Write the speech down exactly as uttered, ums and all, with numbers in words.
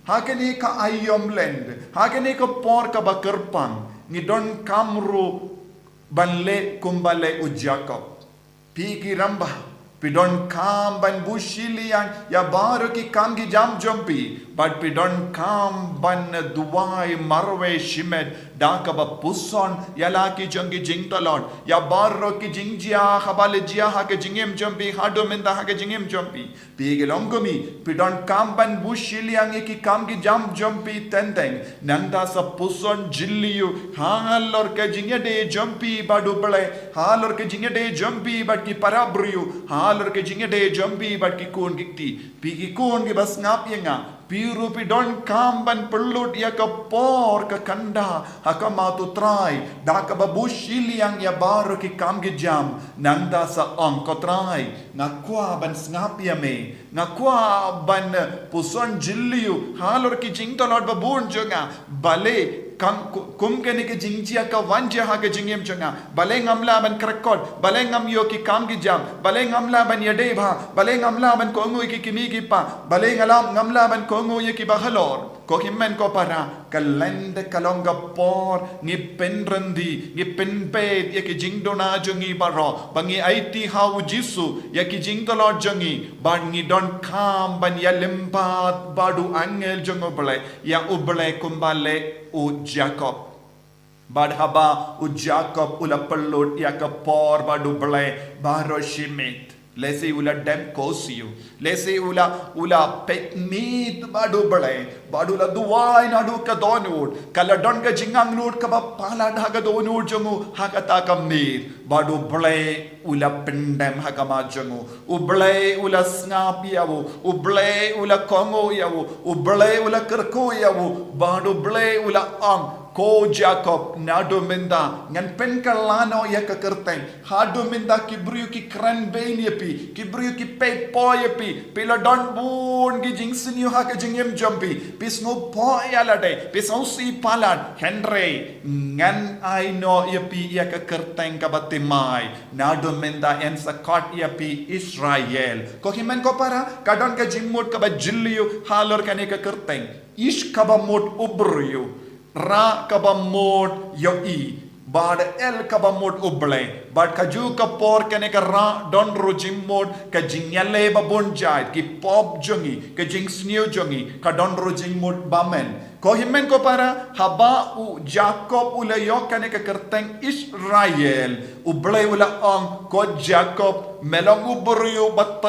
Ha kane ka aïom lent, ha kane ka por kaba kyrpang, ngi donkam ruh ban leh kumba leh u Jakob. Phi ki rangbah, phi donkam ban buh shiliang ïa baroh ki kam ki jam jong phi, bad phi donkam ban duwai marwei shimet da kaba puson ïa la ki jong ki jingtlot ïa baroh ki jingjia haba la jia ha ka jingim jong phi, haduh mynta ha ka jingim jong phi. Phi ki longkmie, phi donkam ban buh shiliang ïa ki kam ki jam jong phi teng teng, nangta sa puson jylliew halor ka jingïadei jong phi bad U Blei, halor ka jingïadei jong phi bad ki para briew, halor ka jingïadei jong phi bad ki khun ki kti. Phi ki khun kiba sngap ïa nga, phi ruh phi donkam ban pynlut ïa ka por ka khanda ha khmat U Trai da kaba buh shiliang ïa baroh ki kam ki jam, nangta sa ong, Ko Trai, nga kwah ban sngap ïa me, nga kwah ban puson jylliew halor ki jingtlot ba bun jong nga. Balei, kum kane ka jingjia ka wan jia ha ka jingim jong nga, balei ngam lah ban kyrkhu, balei ngam ïoh ki kam ki jam, balei ngam lah ban ïadei bha, balei ngam lah ban kohnguh ïa ki kmie ki kpa, balei ngam lah ban kohnguh ïa kiba halor. Ko hynmen ko para, ka lyndet ka long ka por ngi pynryndi, ngi pynbeit ïa ki jingduna jong ngi baroh, ba ngi aiti ha U Jisu ïa ki jingtlot jong ngi, bad ngi donkam ban ïalymbad bad u angel jong U Blei, ïa U Blei kumba leh u Jakob. Bad haba u Jakob u la pynlut ïa ka por bad U Blei baroh shi miet, lehse u la dem khublei, lehse u la, u la peit miet bad U Blei, bad u la duwai naduh ka dohnud. Ka la don ka jingangnud kaba palat ha ka dohnud jong u ha kata ka miet, bad U Blei u la pyndem ha khmat jong u. U Blei u la sngap ïa u, U Blei u la kohnguh ïa u, U Blei u la kyrkhu ïa u, bad U Blei u la ong, Ko Jakob, naduh mynta ngan pynkylla noh ïa ka kyrteng. Haduh mynta ki briew ki kren bein ïa phi, ki briew ki peit poi ïa phi, phi la don bun ki jingsniew ha ka jingim jong phi, phi sngewphoh ïa lade, phi sngewsih palat, hynrei ngan ai noh ïa phi ïa ka kyrteng kaba thymmai. Naduh mynta yn sa khot ïa phi Israel. Ko hynmen ko para, ka don ka jingmut kaba jylliew halor kane ka kyrteng. Is kaba mut u briew, Ra kaba mut ïohi, bad El kaba mut U Blei. Bad kajuh ka por kane ka Ra don ruh jingmut ka jingïaleh ba bun jait, ki pop jong ngi, ka jingsniew jong ngi, ka don ruh jingmut ba men. Ko hynmen ko para, haba u Jakob u la ïoh kane ka kyrteng Israel, U Blei u la ong, Ko Jakob, me long u briew ba